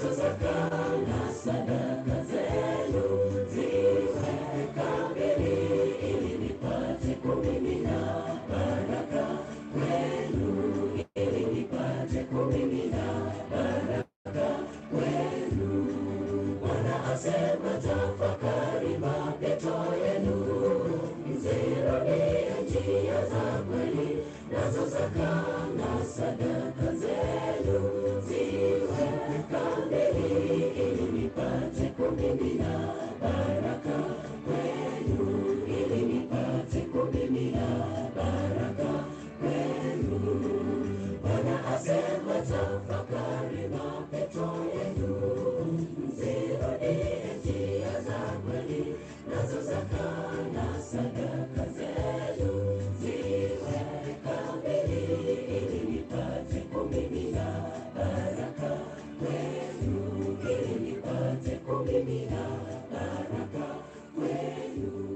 nazo zaka na sadaka zenu ziwe kamili, ili nipate kumimina baraka kwenu, ili nipate kumimina baraka kwenu. Bwana asema, tafakari mapito yenu, mzirudie njia za kweli, nazo zaka na sadaka zenu ziwe kamili, ili nipate kumimina baraka kwenu, ili nipate kumimina baraka kwenu. Bwana asema, tafakari mapito yenu, mzirudie njia za kweli, nazo zaka na sadaka zenu ziwe kamili, ili nipate kumimina baraka kwenu, ili nipate kumimina baraka kwenu.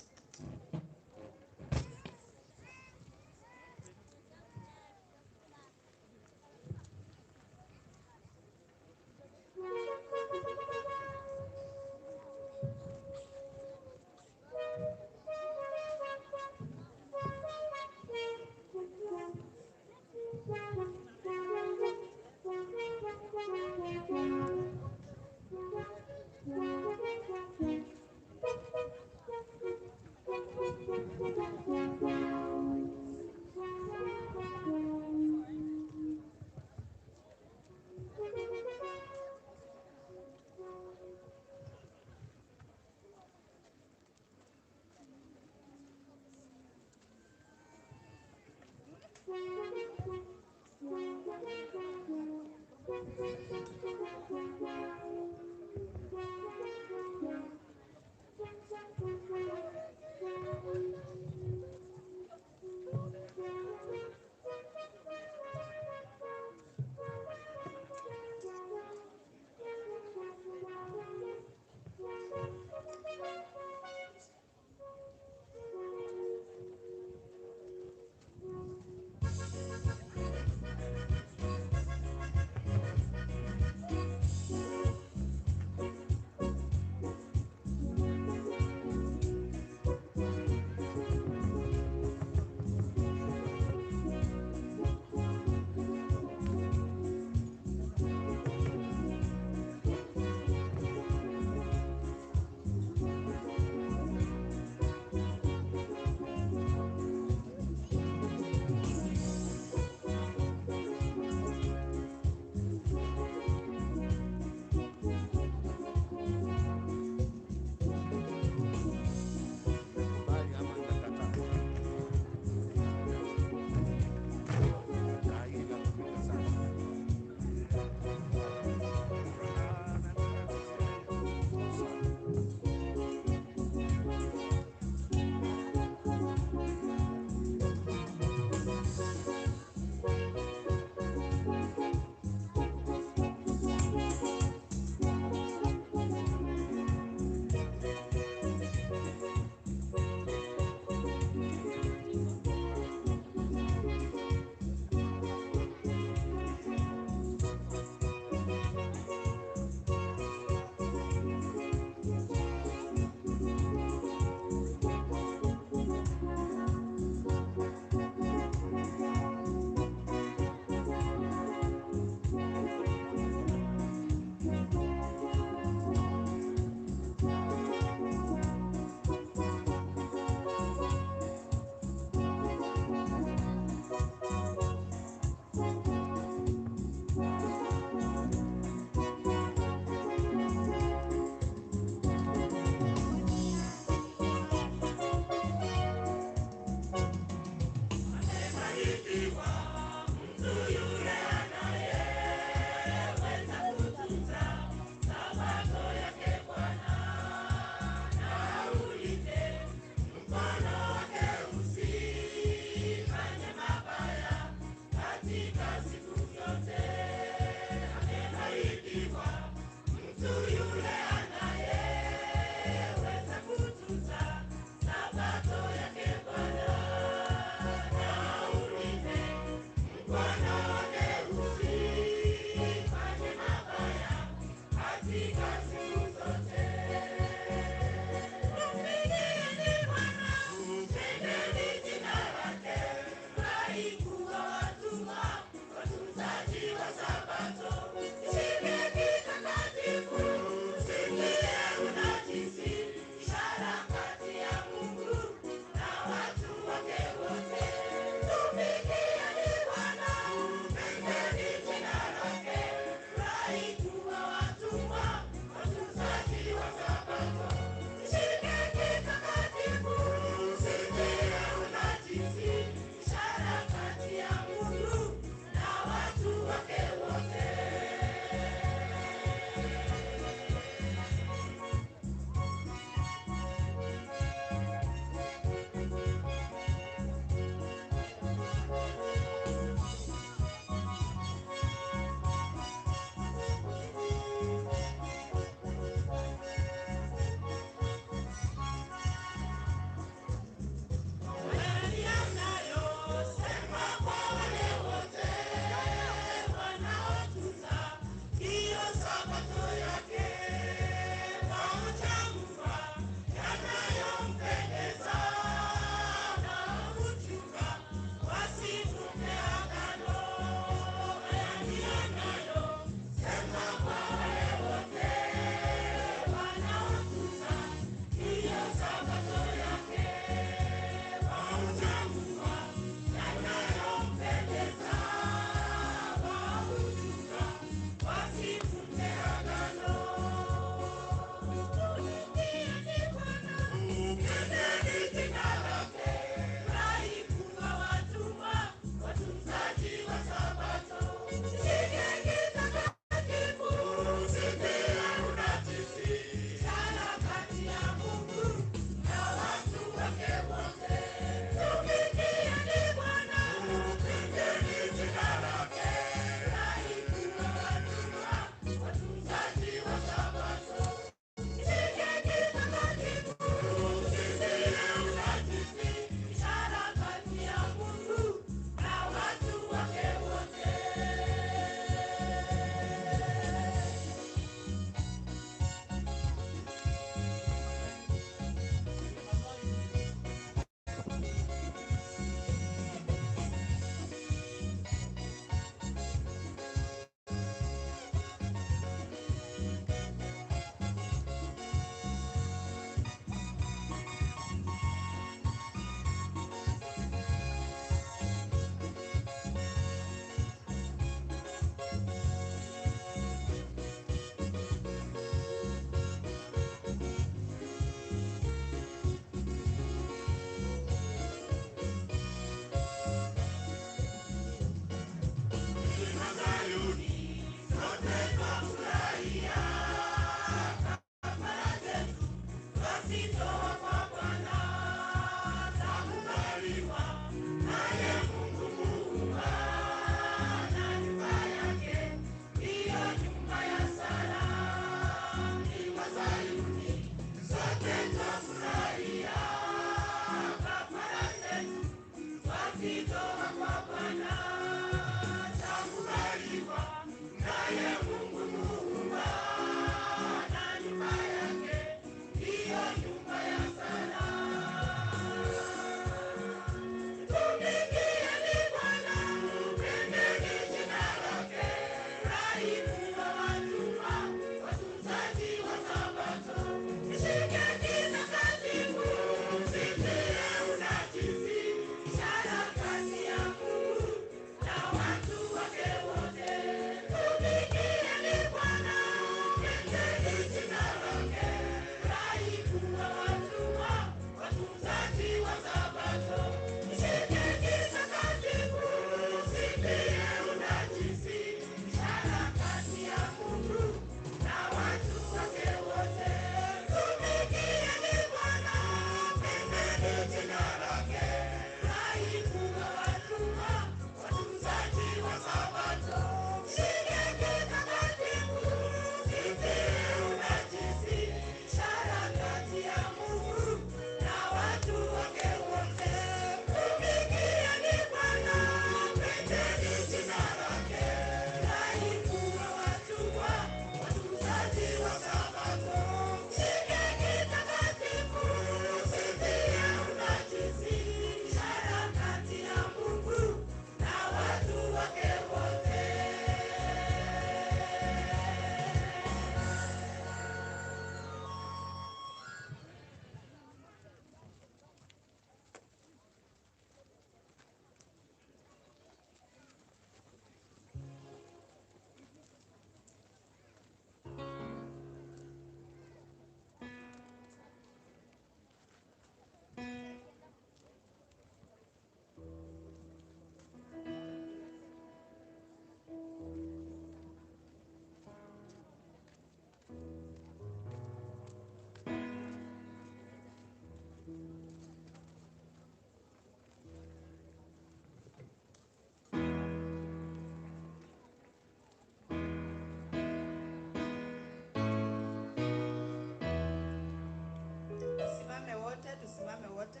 Tusimame wote.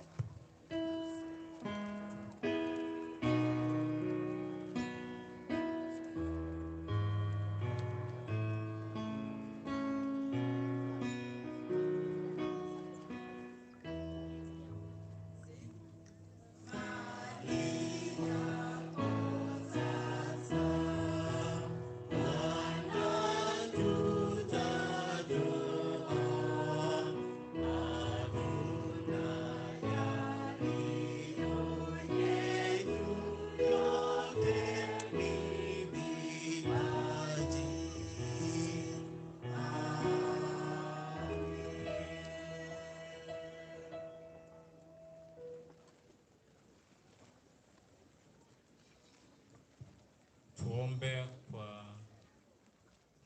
Tuombe kwa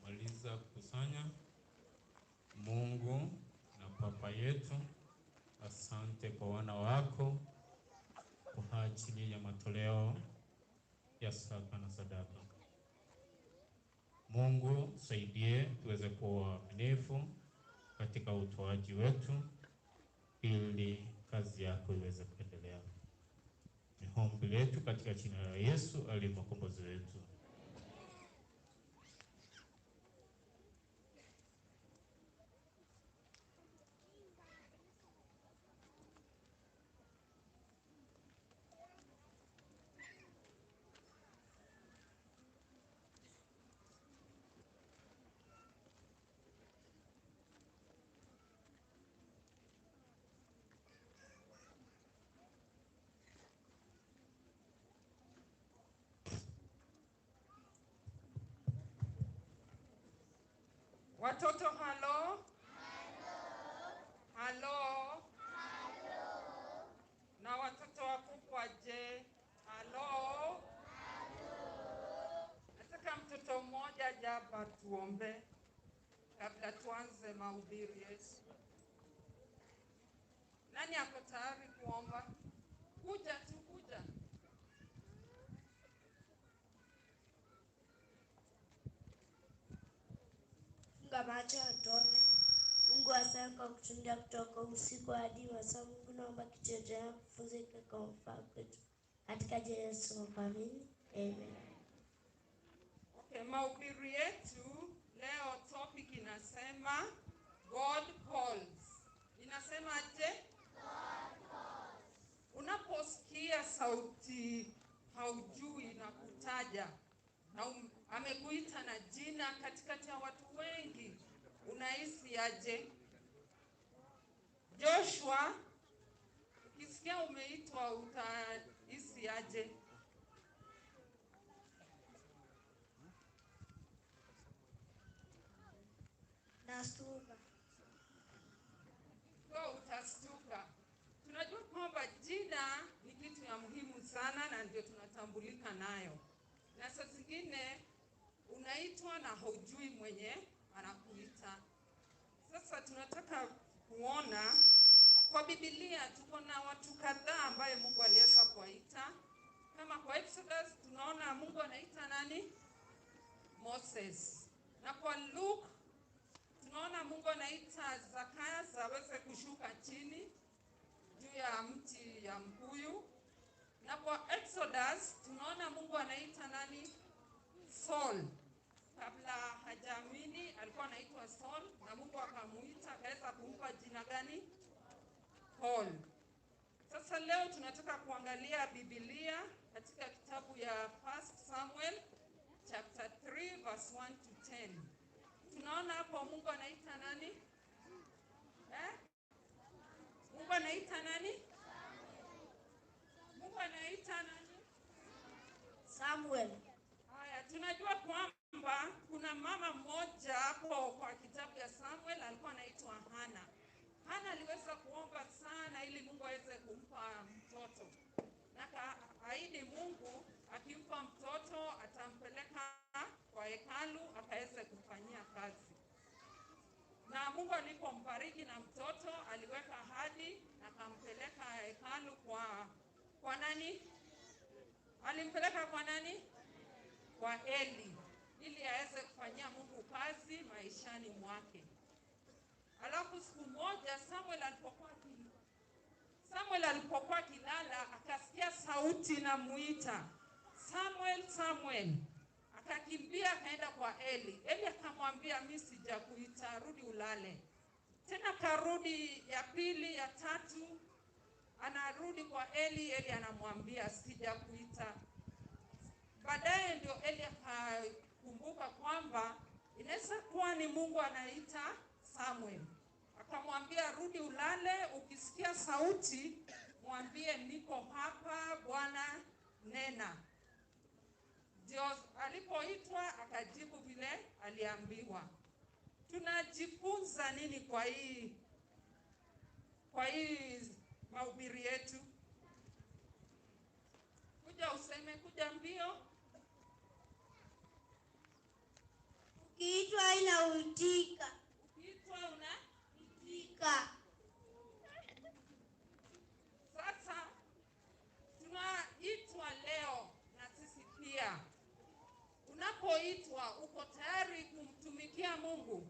maliza kukusanya. Mungu na Papa yetu, asante kwa wana wako kwa ajili ya matoleo ya saka na sadaka. Mungu saidie tuweze kuwa waaminifu katika utoaji wetu ili kazi yako iweze kuendelea. Ni ombi letu katika jina la Yesu aliye mkombozi wetu. Watoto halo? Halo. Halo. Na watoto wakubwa je? Halo. Halo. Nataka mtoto mmoja aje hapa tuombe kabla tuanze mahubiri yetu. Nani ako tayari kuomba? Kuja tu, kuja. Funga macho tuombe. Mungu asante kwa kutulinda kutoka usiku hadi masaa. Mungu naomba kicho chako kufunzike kwa mfaa kwetu. Katika jina la Yesu amini. Amen. Okay, mahubiri yetu leo topic inasema God calls. Inasema aje? God calls. Unaposikia sauti haujui na kutaja na amekuita na jina katikati ya watu wengi, unahisi aje? Joshua, ukisikia umeitwa utahisi aje? Nastuka. Kwa utastuka. Tunajua kwamba jina ni kitu ya muhimu sana na ndio tunatambulika nayo. Na saa zingine unaitwa na haujui mwenye anakuita. Sasa tunataka kuona kwa Biblia tuko na watu kadhaa ambaye Mungu aliweza kuwaita. Kama kwa Exodus tunaona Mungu anaita nani? Moses. Na kwa Luke tunaona Mungu anaita Zakayo aweze kushuka chini juu ya mti ya mkuyu. Na kwa Exodus tunaona Mungu anaita nani? Saul. Kabla hajaamini alikuwa anaitwa Saul, na Mungu akamuita akaweza kumpa jina gani? Paul. Sasa leo tunataka kuangalia Biblia katika kitabu ya 1 Samuel chapter 3 verse 1 to 10. Tunaona hapo Mungu anaita nani? Eh? Mungu anaita nani? Mungu anaita nani? Samuel. Haya, tunajua kwamba kuna mama mmoja hapo kwa kitabu ya Samuel alikuwa anaitwa Hana. Hana aliweza kuomba sana ili Mungu aweze kumpa mtoto. Na akaahidi Mungu akimpa mtoto atampeleka kwa hekalu akaweze kufanyia kazi. Na Mungu alipombariki na mtoto aliweka ahadi na akampeleka hekalu kwa nani? Alimpeleka kwa nani? Kwa Eli, ili aweze kufanyia Mungu kazi maishani mwake. Alafu siku moja Samuel alipokuwa akilala akasikia sauti inamuita, Samuel, Samuel. Akakimbia akaenda kwa Eli. Eli akamwambia, mimi sijakuita, rudi ulale. Tena karudi ya pili, ya tatu, anarudi kwa Eli. Eli anamwambia sijakuita. Baadaye ndio Eli akakumbuka kwamba inaweza kuwa ni Mungu anaita Samuel. Akamwambia rudi ulale, ukisikia sauti mwambie niko hapa Bwana, nena. Ndio alipoitwa akajibu vile aliambiwa. Tunajifunza nini kwa hii mahubiri yetu? Kuja useme, kuja mbio. Ukiitwa inauitika. Ukiitwa unaitika. Sasa tunaitwa leo na sisi pia. Unapoitwa uko tayari kumtumikia Mungu?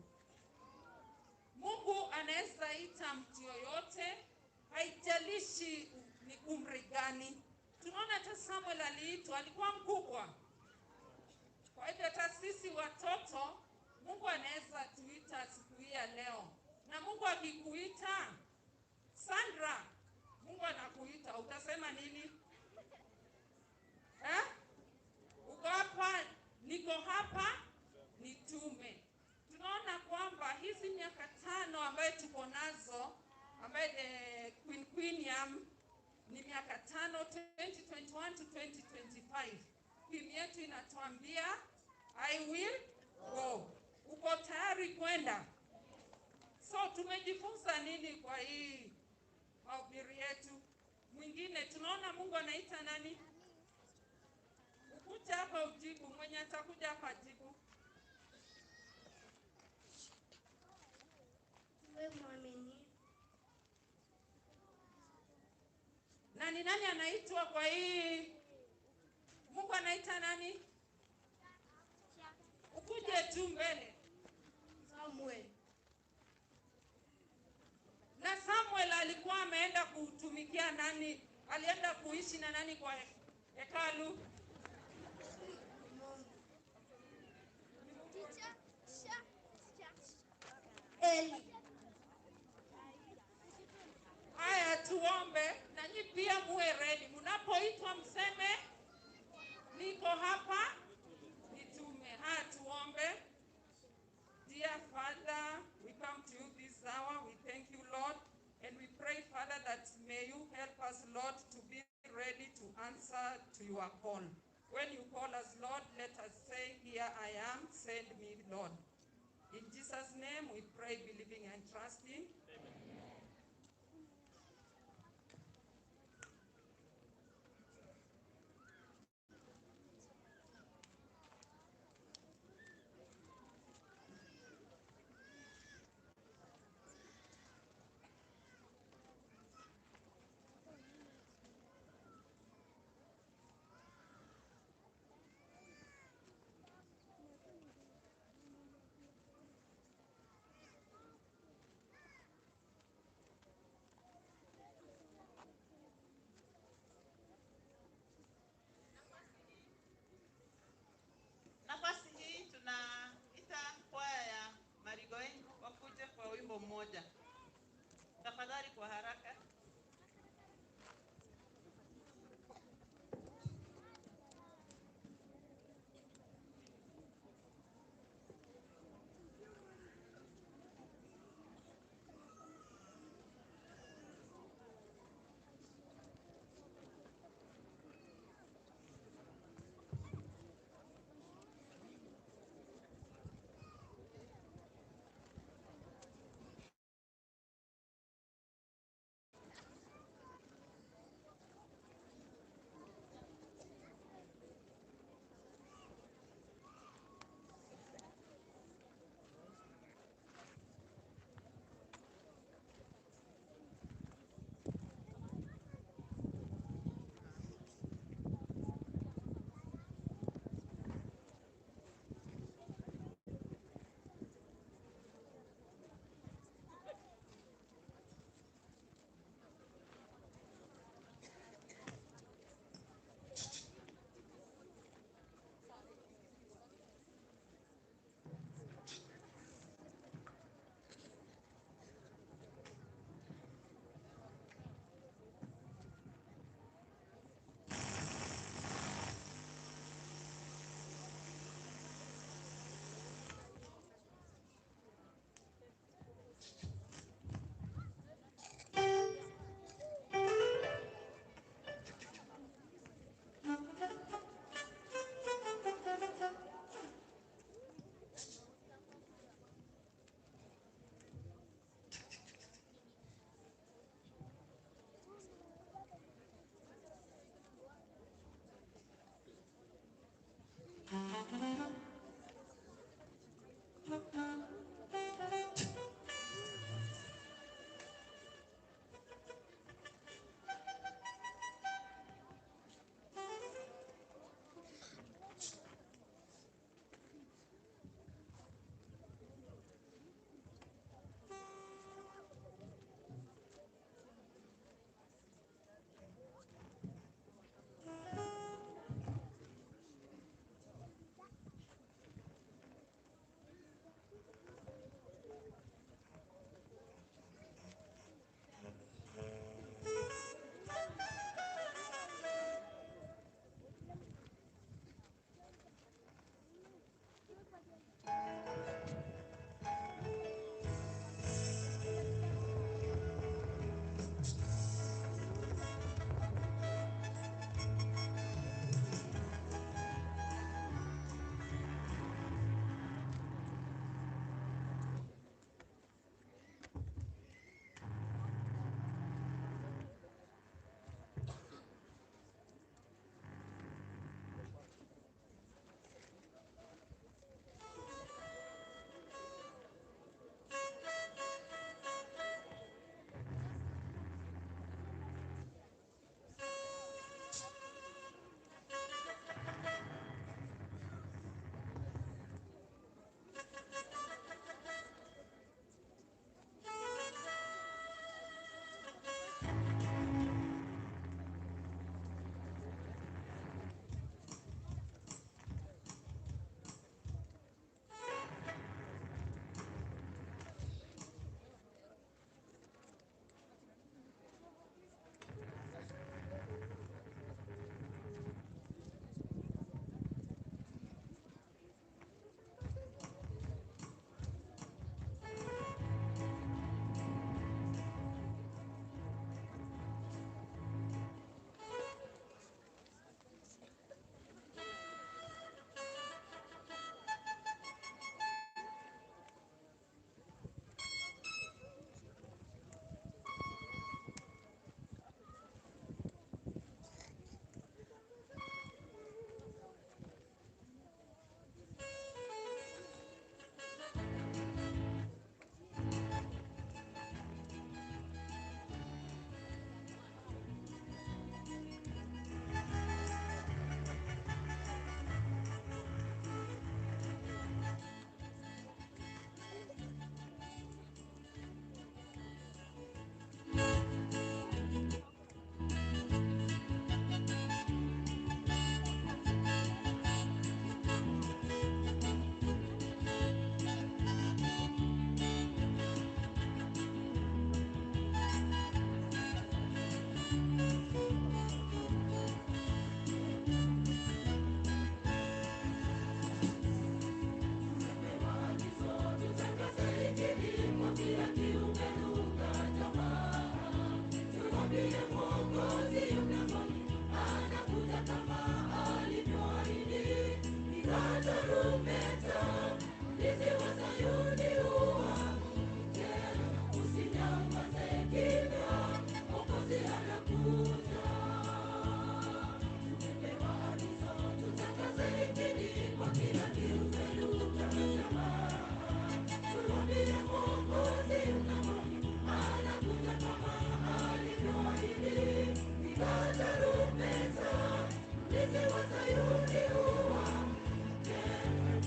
Mungu anaweza ita mtu yoyote, haijalishi ni umri gani. Tunaona hata Samuel aliitwa, alikuwa mkubwa. Kwa hivyo hata sisi watoto Mungu anaweza tuita siku hii ya leo. Na Mungu akikuita, Sandra, Mungu anakuita, utasema nini? Eh? Uko hapa, niko hapa, nitume. Tunaona kwamba hizi miaka 5 ambayo tuko nazo, ambaye Queen ni miaka 5, 2021 to 2025. Theme yetu inatuambia I will go. Uko tayari kwenda? So tumejifunza nini kwa hii mahubiri yetu? Mwingine tunaona Mungu anaita nani? Ukuja hapa ujibu, mwenye atakuja hapa jibu. Wewe mwamini. Nani nani anaitwa kwa hii? Mungu anaita nani? Ukuje tu mbele. Samuel. Na Samuel alikuwa ameenda kutumikia nani? Alienda kuishi na nani kwa hekalu? Eli. Haya, tuombe na nyi pia muwe ready. Mnapoitwa mseme niko hapa, nitume. Haya, tuombe. Dear Father, we come to you this hour. We thank you, Lord, and we pray, Father, that may you help us, Lord, to be ready to answer to your call. When you call us, Lord, let us say, here I am, send me, Lord. In Jesus' name we pray, believing and trusting. Amen. Tarumbeta, mlinzi wa Sayuni uamke, usinyamaze kimya, Mwokozi anakuja. Tumepewa agizo tutangaze Injili kwa kila kiumbe, tukasema turudie Mwokozi mlangoni, anakuja kama alivyoahidi. Piga tarumbeta, mlinzi wa Sayuni uamke,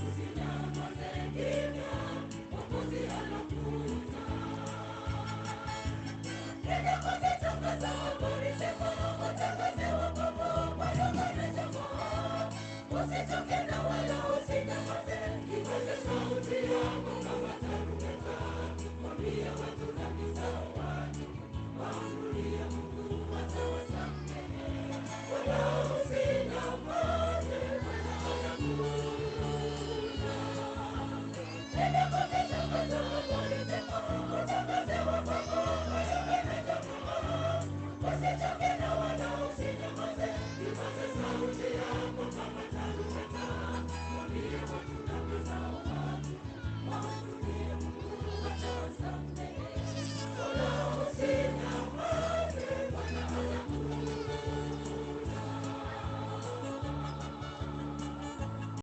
usinyamaze kimya, Mwokozi anakuja. Nenda kuzitangaza habari njema, utangaze wokovu kwa lugha na jamaa. Usitoke na wala usinyamaze.